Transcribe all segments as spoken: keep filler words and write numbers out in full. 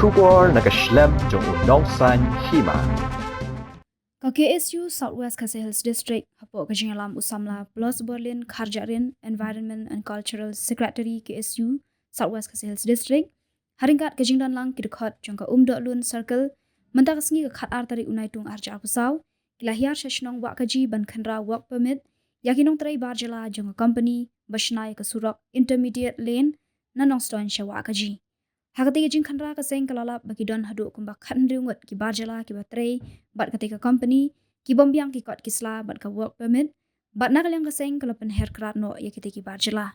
Khubor na ka shlem jong u nongsaiñ hima. Ka K S U South West Khasi Hills District, hapoh ka jingïalam u samla Plus Borlin Kharjahrin, Environment and Cultural Secretary K S U South West Khasi Hills District, ha ryngkat ka jingdon lang ki dkhot jong ka Umdohlun Circle, mynta ka sngi ka khatar tarik u Naitung arhajar arphew saw, ki la hiar sha shnong Wahkaji ban khynra work permit ïa ki nongtrei bar jylla jong ka company ba shna ïa ka surok intermediate lane na Nongstoiñ sha Wahkaji. Ha katei ka jingkhynra ka seng ka la lap ba ki don haduh kumba khathynriew ngut ki bar jylla kiba trei bad katei ka company, ki bym biang ki kot ki sla bad ka work permit, bad na ka liang ka seng ka la pynher krad noh ïa kitei ki bar jylla.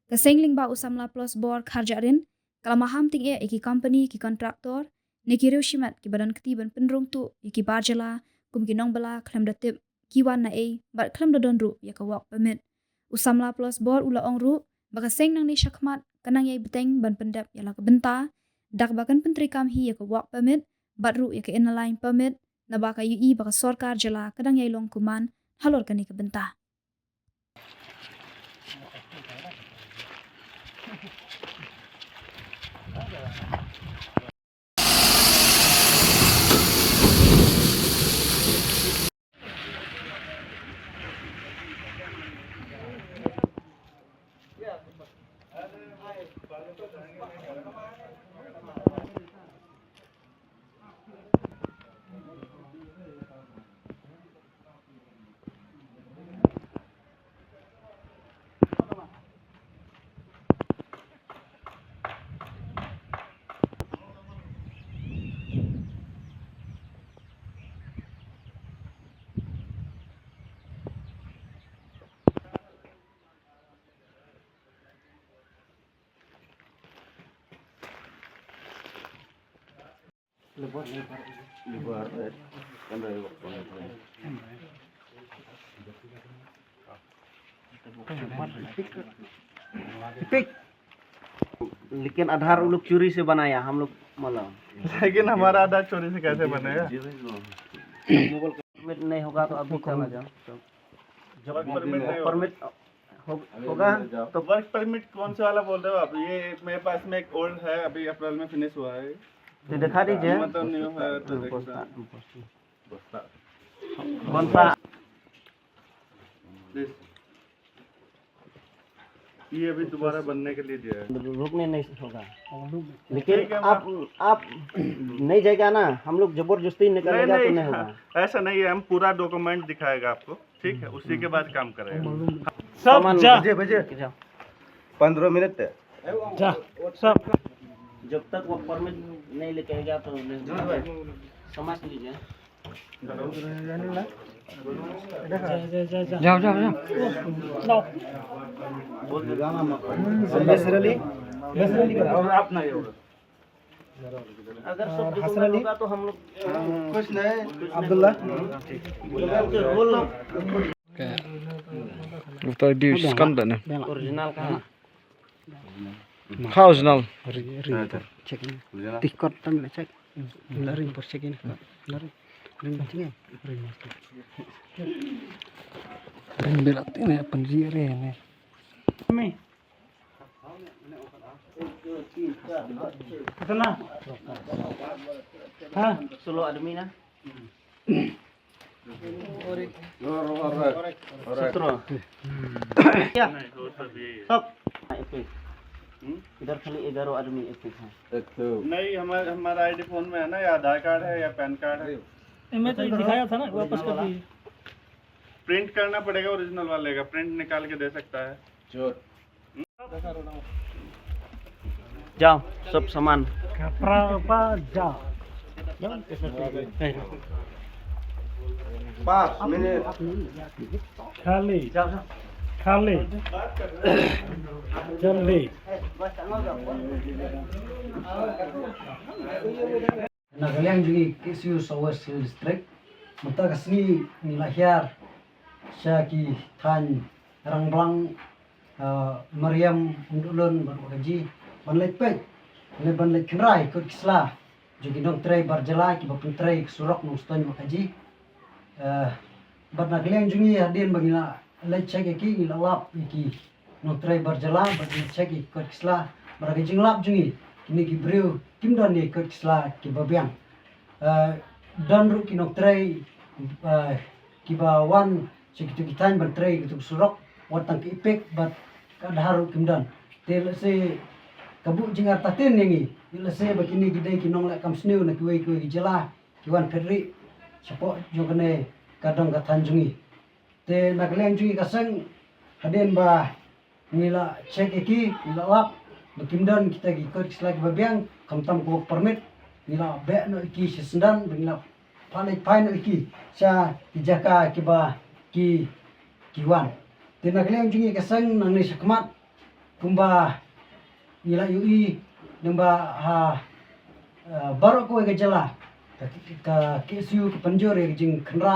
Ka seng lyngba u samla Plus Bor Kharjahrin ka la maham tyngeh ïa ki company, ki contractor ne ki riew shimet kiba don kti ban pynrung tuh ïa ki bar jylla kum ki nongbylla khlem da tip ki wan na ei bad khlem da don ruh ïa ka work permit. U samla Plus Bor u la ong ruh ba ka seng nangne shakhmat ka nang ïai bteng ban pyndep ïa la ka bynta da kaba kan pyntreikam hi ïa ka work permit bad ruh ïa ka Inner Line Permit, naba ka ïohi ba ka sorkar jylla ka dang ïai long kuman halor kane ka bynta. Pic. लेकिन आधार वो लोग चोरी से बनाया, हम लोग मतलब। लेकिन हमारा आधार चोरी से कैसे बनेगा? मोबाइल का परमिट नहीं होगा तो अभी चला जाओ। जब वर्क परमिट नहीं होगा। परमिट हो-, होगा तो वर्क परमिट कौन से वाला बोल रहे हो आप? ये मेरे पास में एक ओल्ड है, अभी अप्रैल में फिनिश हुआ है। तो दिखा दीजिए। मतलब न्यू है तो देखता हूँ। कौन सा? प्लीज। ये अभी दोबारा बनने के लिए दिया है। रुकने नहीं होगा। लेकिन ठीक है, आप, आप नहीं जाएगा ना, हम लोग जबरदस्ती निकालेगा तो नहीं होगा। ऐसा नहीं है, हम पूरा डॉक्यूमेंट दिखाएगा आपको, ठीक है, उसी के बाद काम करेगा। सब सामान जा। बजे, बजे। जाओ। पंद्रह मिनट है। जा, सब। जब तक वो परमिट नहीं लेके आएगा तो नहीं होगा। समझ लीजिए। जा, जा, जा, जा। जाओ, जाओ, जाओ। हम्म, यस अली। यस अली का। और आप नहीं होगा। अगर सब डॉक्यूमेंट होगा तो हम लोग कुछ नहीं। अब्दुल्ला। बोल लो। Utai di skam da ne. Original का है। Kha original. Ri, ri, check in. Tikot tam le check. La ring por check in. La ring. Ring check in. Ring. Ring belat ini apa sih re ne? Kami. Kiतना? हाँ। सोलह आदमी ना। सत्रह। क्या? सब। एपिक। इधर खाली ग्यारह आदमी एपिक है। नहीं, हमारे, हमारा आईडी फोन में है ना, या आधार कार्ड है या पैन कार्ड है। मैं तो दिखाया था ना, वापस कर दीजिए। प्रिंट करना पड़ेगा ओरिजिनल वाले का, प्रिंट निकाल के दे सकता है। जाओ, सब सामान। कपड़ा उपड़ा जाओ। पाँच मिनट। खाली। खाली। जल्दी। Na ka liang jong ngi K S U South West Hill District, mynta ka sngi ngi la hiar sha ki thaiñ Rangblang, ah, Mariam, Umdohlun bad Wahkaji ban leit peit ne ban leit khynra ïa ki kot ki sla jong ki nongtrei bar jylla kiba pyntrei ka surok Nongstoiñ Wahkaji. Ah, bad na ka liang jong ngi hadien ba ngi la leit check ïa ki, ngi la lap ïa ki nongtrei bar jylla bad ngi check ïa ki kot ki sla. Bad ha ka jinglap jong ngi, kine ki briew kim don ïa ki kot ki sla kiba biang. Eh, don ruh ki nongtrei, eh, kiba wan sha kitu ki thaiñ ban trei kitu ki surok, wat tang ki epek bad ka Adhaar ruh kim don. Te lehse ka buh jingartatien ïa ngi, lehse ba kine ki dei ki nongleh kam sniew na kiwei kiwei ki jylla ki wan phet rieh shapoh jong kane ka dong ka thaiñ jong ngi. Te na ka liang jong ngi ka seng, hadien ba ngi la check ïa ki, ngi la lap ba kim don kita ki kot ki sla kiba biang, khamtam ka work permit, ngi la beh noh ïa ki sha Syndan, ba ngi la phah leit phai noh ïa ki sha ki jaka kiba ki, ki wan. Te na ka liang jong ngi ka seng, nangne shakhmat, kumba ngi la ïohi, lyngba ha, eh, baroh kawei ka jylla, ka, ka K S U ka pynjur ïa ka jingkhynra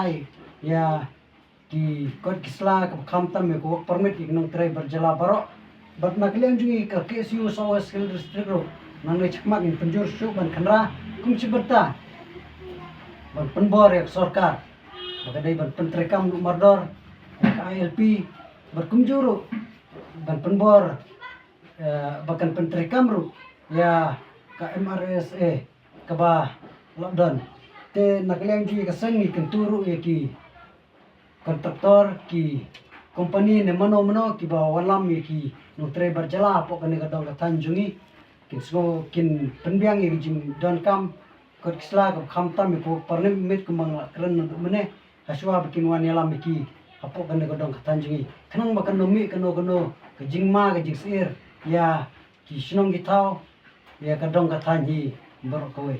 ïa ki kot ki sla kaba khamtam ïa ka work permit ïa ki nongtrei bar jylla baroh. Bad na ka liang jong ngi ka K S U South West Khasi Hills District ruh, nangne shakhmat ngin pynjur shuh ban khynra kum shi bynta ban pynbor ïa ka sorkar ba ka dei ban pyntreikam lut mardor ïa ka I L P, bad kumjuh ruh ban pynbor, eh, ba kan pyntreikam ruh ïa ka M R S A kaba la don. Te na ka liang jong ngi ka seng ngi kyntu ruh ïa ki kontraktor, ki kompani ne mano mano kiba wallam ïa ki nongtrei bar jylla hapoh kane ka dong ka thaiñ jong ngi. Kin sngew kin pynbiang ïa ki jingdonkam kot ki sla kaba khamtam ïa ka work permit kumba nga la kren naduh mynne, hashwa ba kin wan ïalam ïa ki hapoh kane ka dong ka thaiñ jong ngi, khnang ba kan ym mih kano kano ka jingma ka jingsyier ïa ki shnong ki thaw, ïa ka dong ka thaiñ hi baroh kawei.